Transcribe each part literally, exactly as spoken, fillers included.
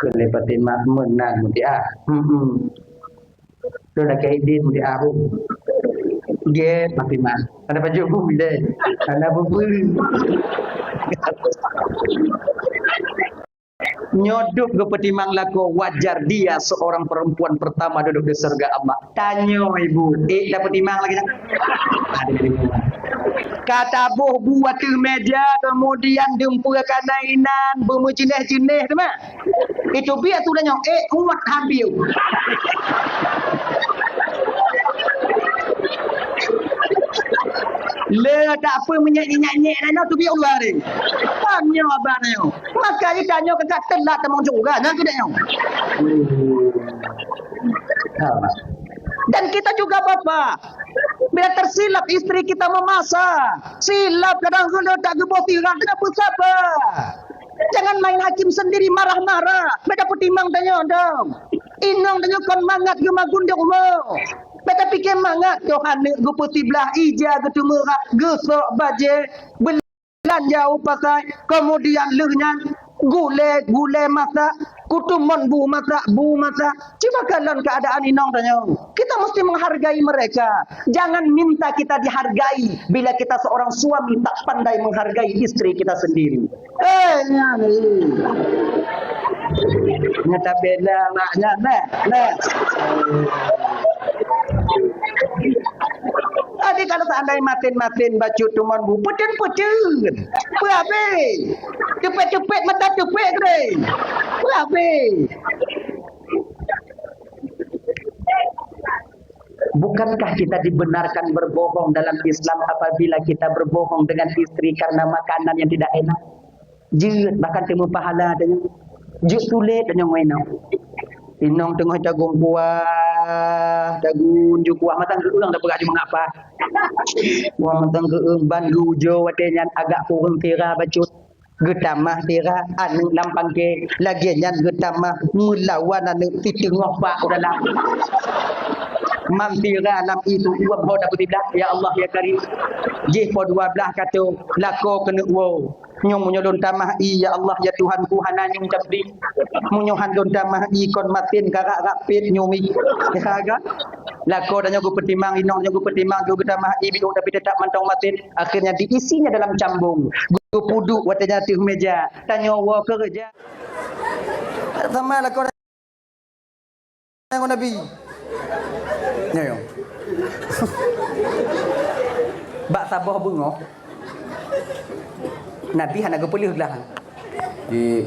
Keu lé Fatimah meunan muti ah. Hmm. Tu dah kayak dia muti ah. Gét Fatimah. Ada baju pun bila. Ada bubur. Nyoe deuh geupeutimang lakoe, wajar dia seorang perempuan pertama duduk di surga Allah. Tanyoe ibu, eh, dah peutimang lagi nyan? Ada di luar. Ka taboh bu ateueh meja, kemudian dumpeue kanan inan, beumeujeuneh-jeuneh teuma. Itu biar tu dah nyoe, eh, umat hampir. Le tak apa menyek-nyek-nyek nyoe tu biar luar ni. Tanyoe abang nyoe. Maka tanyoe ka telat tamong syurga, nyan keuneuk nyoe. Dan kita juga bapa, bila tersilap istri kita memaksa, silap kadang kala tak geuboh tirak, kena beusaba. Jangan main hakim sendiri marah-marah. Beda peutimang tanyoe dong. Inong tanyoe kon mangat geumagun di umu. Beda pikir mangat, toh aneuk geupeusiblah, ija geuteumeurak, geusok bajée, beulanja u pasai, kemudian lheueh nyan gulée, gulée masak, kutumon bu masak, bu masak. Cuba kalon keadaan inong tanyoe. Kita mesti menghargai mereka. Jangan minta kita dihargai bila kita seorang suami tak pandai menghargai istri kita sendiri. Eh, nyan ni. Nyata bela mak nyan, nah, nah. Jadi kalau seandai masin-masin bacut tumon bu, peten-peten. Berabe. Tepet-tepet mata tepet deh. Berabe. Bukankah kita dibenarkan berbohong dalam Islam apabila kita berbohong dengan istri karena makanan yang tidak enak? Jeuet, bahkan teuma pahala tanyoe. Jeuet tuléh tanyoe ngon inong. Inong teungoh taguen kuah, taguen ju kuah, mantong geueueng dah peugah ju mengapa. Kuah mantong geueueng ban geuujoe watée nyan agak kureueng sira bacut. Geutamah sira aneuk lam pangke, lagée nyan geutamah meulawan aneuk siteungoh pak u dalam. Mam sira lam ié tu uem ho dapeuet siblah, ya Allah ya Karim. Jih po dua blaih katong, lakoe keuneuk woe. Nyoe meunyoe lôn tamah ié, ya Allah ya Tuhanku, hana nyum cabdi. Meunyoe han lôn tamah ié kon masin karak-rak pet nyumi. Ya kan? Lakoe tanyoe geupeutimang, inong tanyoe geupeutimang, geutamah ié biôh tapi teutap mantong masin. Akhirnya diisinya dalam cambong. Geupeuduek watée nyan ateueh meja. Tanyoe woe keureuja. Sama lakoe ngon Nabi. Nyoe, nyoe. Bak saboh beungoh, Nabi hana geupeuleueh glah. Di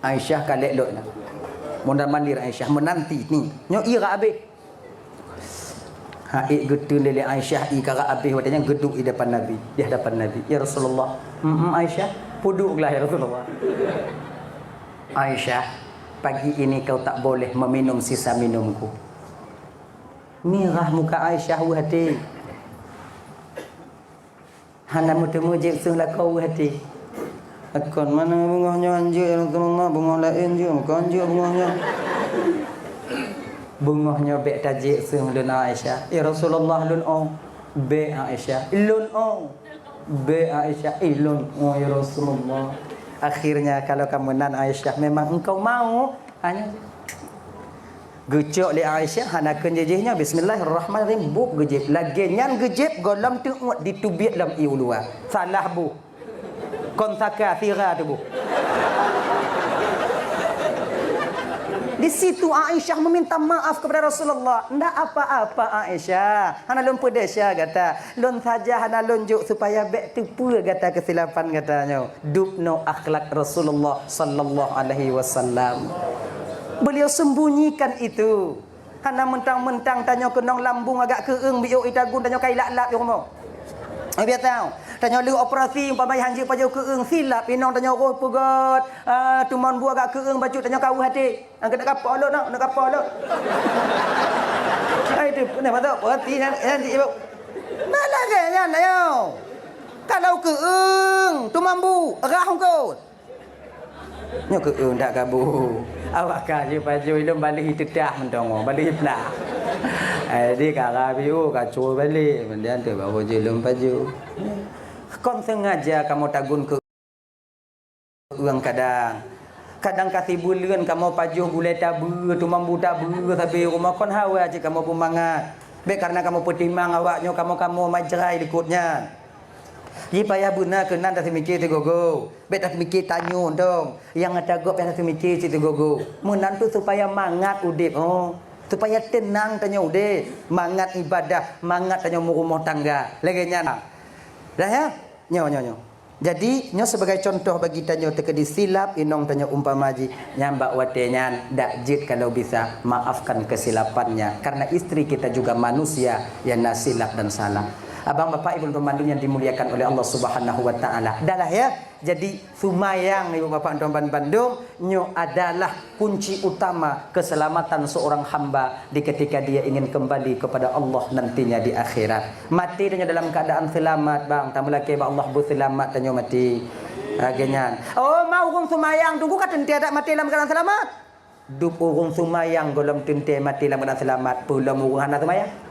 Aisyah ka lheueh lôt na. Mondar-mandir Aisyah meunanti ni. Nyoe ié rak abéh. Hak ék geuteun lé Aisyah ié ka rak abéh watée nyan geuduek di depan Nabi, di hadapan Nabi. "Ya Rasulullah." "Mm-mm, Aisyah." "Peuduek glah, ya Rasulullah." "Aisyah, pagi ini kau tak boleh meminum sisa minumku." Mirah muka Aisyah weueh até. Hana meuteumé jép seuh lakoe weueh até. Kon mana beungoh nyoe han jeuet, ya Rasulullah, beungoh laén jeuet, kon jeuet beungoh nyoe. Beungoh nyoe bék tajép seuh lôn, Aisyah. Ya Rasulullah, lôn ôh. Bék, Aisyah. Lôn ôh. Bék, Aisyah. Ih, lôn ôh, ya Rasulullah. Akhirnya kalau ka meunan, Aisyah, memang engkau mau, hanya Geucok lé Aisyah hana kheun jih-jih nyoe, "Bismillahirrahmanirrahim," buet geujép. Lagée nyan geujép, gohlom teuôt diteubiet lom ié u luwa. Salah buet. Kon saka sira teuh buet. Di situ Aisyah meminta maaf kepada Rasulullah. "Ndak apa-apa, Aisyah. Hana lôn peudesya gata. Lôn saja hana lôn jok supaya bék teupeue gata keusilapan gata nyoe." Dubnoe akhlak Rasulullah sallallahu alaihi wasallam. Beliau sembunyikan itu. Hana meuntang-meuntang tanyoe keunong lambung agak keueung biôk itagun tanyoe kai lap-lap di rumoh. Eh, biasa. Tanyoe lheueh operasi umpama han jeuet pajoh keueung silap inong tanyoe roh peugét, ah, teuma bu agak keueung bacut tanyoe ka weueh até. Angkat nak kapok lôn, nak, nak kapok lôn. Hai, tu, pernah masuk perhati, nyan, nyan, cik ibu. Nah, lagée nyan, ayo. Kalau keueung, tu mambu, rah ungkot. Nyoe keueung dak kabu. Awak ka je pajoh ilong balik teutah mentong, balik plah. Ai, di kara biu, kacau balik. Kemudian tu baru je ilong pajoh. Kon sengaja kamoe tagun keu ureuëng kadang. Kadang ka sibuleuen kamoe pajoh gulai tabeue, teumambu tabeue sabe rumoh, kon hawa cit kamoe peumangat. Bék kareuna kamoe peutimang awaknyoe kamoe-kamoe majrai likot nyan. Ji payah beuna keunan taseumiké sigoe-goe. Bék taseumiké tanyoe dong. Nyang ata gob payah taseumiké sigoe-goe. Meunan tu supaya mangat udeb, oh. Supaya teunang tanyoe udeb. Mangat ibadah, mangat tanyoe meurumoh tangga. Lagée nyan. Dah ya? Nyoe, nyoe, nyoe. Jadi, nyoe sebagai contoh bagi tanyoe teukeudi silap inong tanyoe umpama jih, nyan bak watée nyan dak jeuet kalau bisa maafkan kesilapannya, karena istri kita juga manusia yang na silap dan salah. Abang bapak ibu teman yang dimuliakan oleh Allah Subhanahu wa taala. Dah lah ya. Jadi sumayang ibu bapak teman bandum nyoe adalah kunci utama keselamatan seorang hamba di ketika dia ingin kembali kepada Allah nantinya di akhirat. Maté tanyoe dalam keadaan selamat, bang. Tameulakée bak Allah beuseulamat tanyoe maté. Lagée nyan. Oh, ma ureuëng sumayang teungku ka teuntée dak maté dalam keadaan selamat? Dub ureuëng sumayang gohlom teuntée maté dalam keadaan selamat, peulom ureuëng hana sumayang.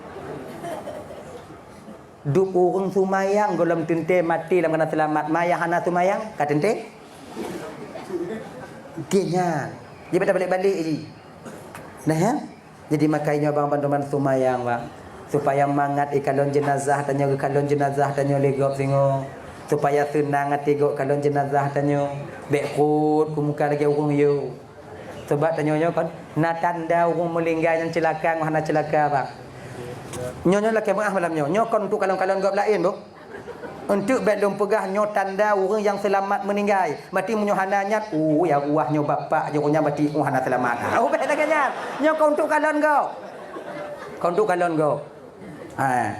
Dub ureuëng sumayang gohlom teuntée maté dalam keadaan selamat, ma nyang hana sumayang ka teuntée. Lagée nyan. Jadi bak tabalik-balik jih. Nah, ya? Jadi makajih nyoe bang bantuan sumayang, bang. Supaya mangat ikalon jenazah tanyoe, ikalon jenazah tanyoe lé gob singoh. Supaya seunang até gob kalon jenazah tanyoe. Bék rhot keu muka lagée ureuëng yue. Sebab tanyoe nyoe kon na tanda ureuëng meuninggai nyang ceulaka ngon hana ceulaka, bang. Nyoe nyoe lakée meuáh malam nyoe. Nyoe kon untuk kalon-kalon gob laén, boh. Eunteuk bék lôn peugah nyoe tanda ureuëng nyang seulamat meuninggai. Mati meunyoe hana nyan, uh, ya ruah nyoe bapak jih ureuëng nyan mati, uh, hana seulamat. Oh, bék lagée nyan. Nyoe ka untuk kalon gob. Ka untuk kalon gob. Ha,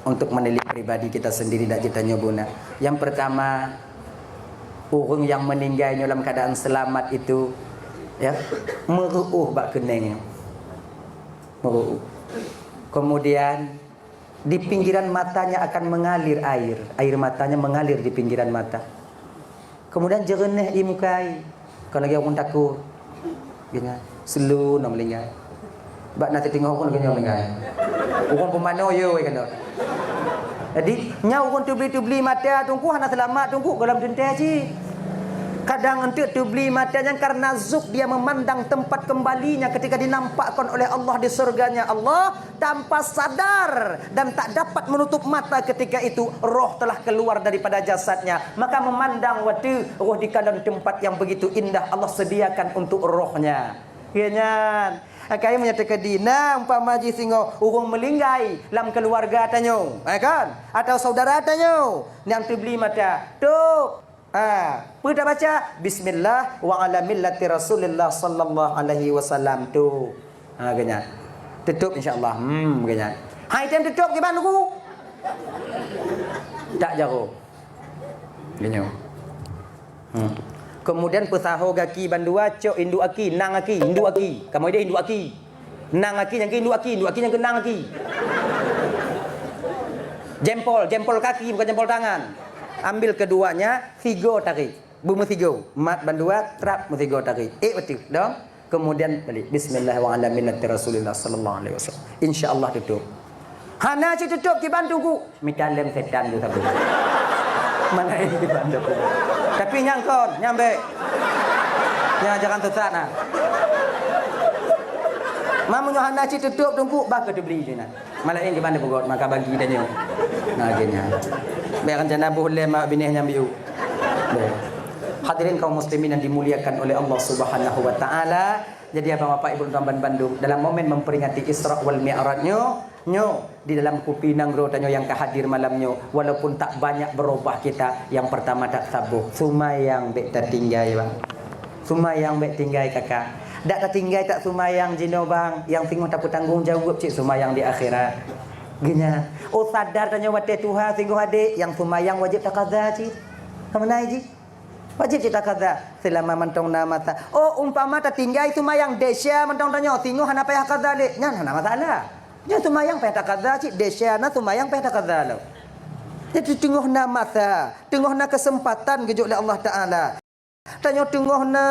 untuk menilik pribadi kita sendiri dak jeuet tanyoe beuna. Yang pertama, ureuëng nyang meuninggai nyoe dalam keadaan seulamat itu, ya, meureuôh bak keuneng nyoe. Meureuôh. Kemudian, di pinggiran matanya akan mengalir air. Air matanya mengalir di pinggiran mata. Kemudian jeureunéh ie muka ie. Kon lagée ureuëng takot. Geuhnyan, seuleu na meuninggai. Bak na teutinggai ureuëng lagée nyoe meuninggai. Ureuëng peumanoe yue wai keunoe. Jadi, nyan ureuëng teubli-teubli mata teungku hana seulamat teungku gohlom teuntée cit. Kadang eunteuk teubli mata nyan karena zuk dia memandang tempat kembalinya ketika dinampakkan oleh Allah di surganya Allah. Tanpa sadar dan tak dapat menutup mata ketika itu, roh telah keluar daripada jasadnya. Maka memandang watée roh di kalon tempat yang begitu indah Allah sediakan untuk rohnya. Geuhnyan. Akai meunyoe teukeudi na umpama jih singoh ureuëng meuninggai lam keuluwarga tanyoe, eh kan? Atau saudara tanyoe nyang teubli mata, tôb. Ha, peue tabaca? Bismillah wa ala millati Rasulillah sallallahu alaihi wasallam tu. Ha, geuhnyan. Tutup insya-Allah. Hmm, geuhnyan. Hai tem tutup kiban ku. Tak jaroe. Geuhnyoe. Hmm. Kemudian peusaho gaki bandua cok induk aki, nang aki, induk aki. Kamoe deh induk aki. Nang aki nyang keu induk aki, induk aki nyang keu nang aki. Jempol, jempol kaki bukan jempol tangan. Ambil keduanya, sigo tarik. Beumeusigo, mat bandua trap meusigo tarék. Ék bacut, dong. Kemudian balik. Bismillah wa ala millati Rasulillah sallallahu alaihi wasallam. Insya Allah tutup. Hana cit tutup kiban teungku. Mita lem setan tu tapi. Mana ini kiban tu? Tapi nyang kon, nyang bék. Nyang ajaran sesat nah. Mamu nyoe hana cit tutup teungku, bah keu teubeli je nah. Malaén kiban dipeugot maka bagi tanyoe. Nah, akhirnya. Biar rencana boh lem mak binéh nyang biu. Baik. Hadirin kaum muslimin yang dimuliakan oleh Allah Subhanahu wa taala. Jadi abang bapak ibu tuan bandum, dalam momen memperingati Isra wal Mi'raj nyoe, nyoe di dalam kupi nanggroe tanyoe yang ka hadir malam nyoe, walaupun tak banyak berubah kita, yang pertama tak saboh, sumayang bék tatinggai bang. Sumayang bék tinggai kakak. Dak tatinggai tak sumayang jinoe bang, yang singoh tapeutanggong jaweueb cit sumayang di akhirat. Geuhnyan. Oh sadar tanyoe watée tuha singoh adék, yang sumayang wajéb takaza cit. Kamu naik jih? Wajéb cit takaza selama mantong na masa. Oh, umpama tatinggai sumayang desya mantong tanyoe, singoh hana payah kaza lé, nyan hana masalah. Nyan sumayang payah takaza cit, desya na sumayang payah takaza lom. Jadi teungoh na masa, teungoh na keuseumpatan geujok lé Allah Taala. Tanyoe teungoh na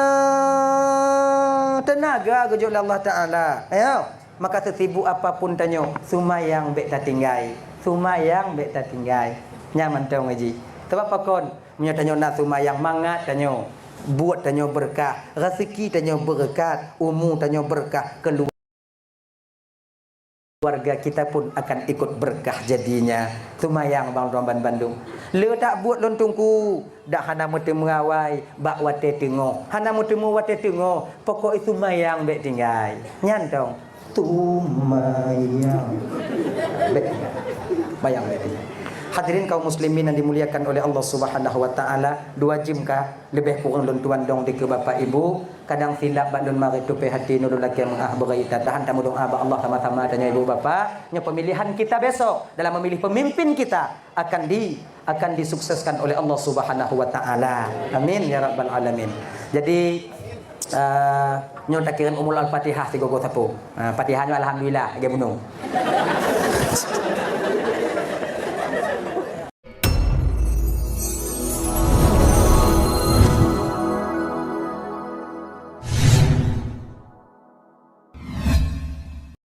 teunaga geujok lé Allah Taala. Ayo. Maka seusibuk apapun tanyoe, sumayang bék tatinggai. Sumayang bék tatinggai. Nyan mantong jih. Sabab pakon? Meunyoe tanyoe na seumayang, mangat tanyoe, buet tanyoe beureukat, raseuki tanyoe beureukat, umu tanyoe beureukat, keuluwarga kita pun akan ikut berkah jadinya. Seumayang bang droe ban bandum. Le tak buet lôn teungku, dak hana meuteumé awai bak watée teungoh. Hana meuteumé watée teungoh, pokok seumayang bék tinggai. Nyan tong. Seumayang. Bék tinggai. Bayang bék tinggai. Hadirin kaum muslimin yang dimuliakan oleh Allah Subhanahu wa taala, dua jim ka leubeh kurang lôn tuan dong dikeue bapak ibu. Kadang silap bak lôn marit tupée hati, nurul lakée meuah beurai tatahan tameudoa bak Allah sama-sama tanyoe ibu bapak. Nyoe pemilihan kita besok dalam memilih pemimpin kita akan di akan disukseskan oleh Allah Subhanahu wa taala. Amin ya rabbal alamin. Jadi uh, nyoe takirém umul al-Fatihah sigogo sapo. Uh, Fatihah nyoe alhamdulillah lagée bunoe.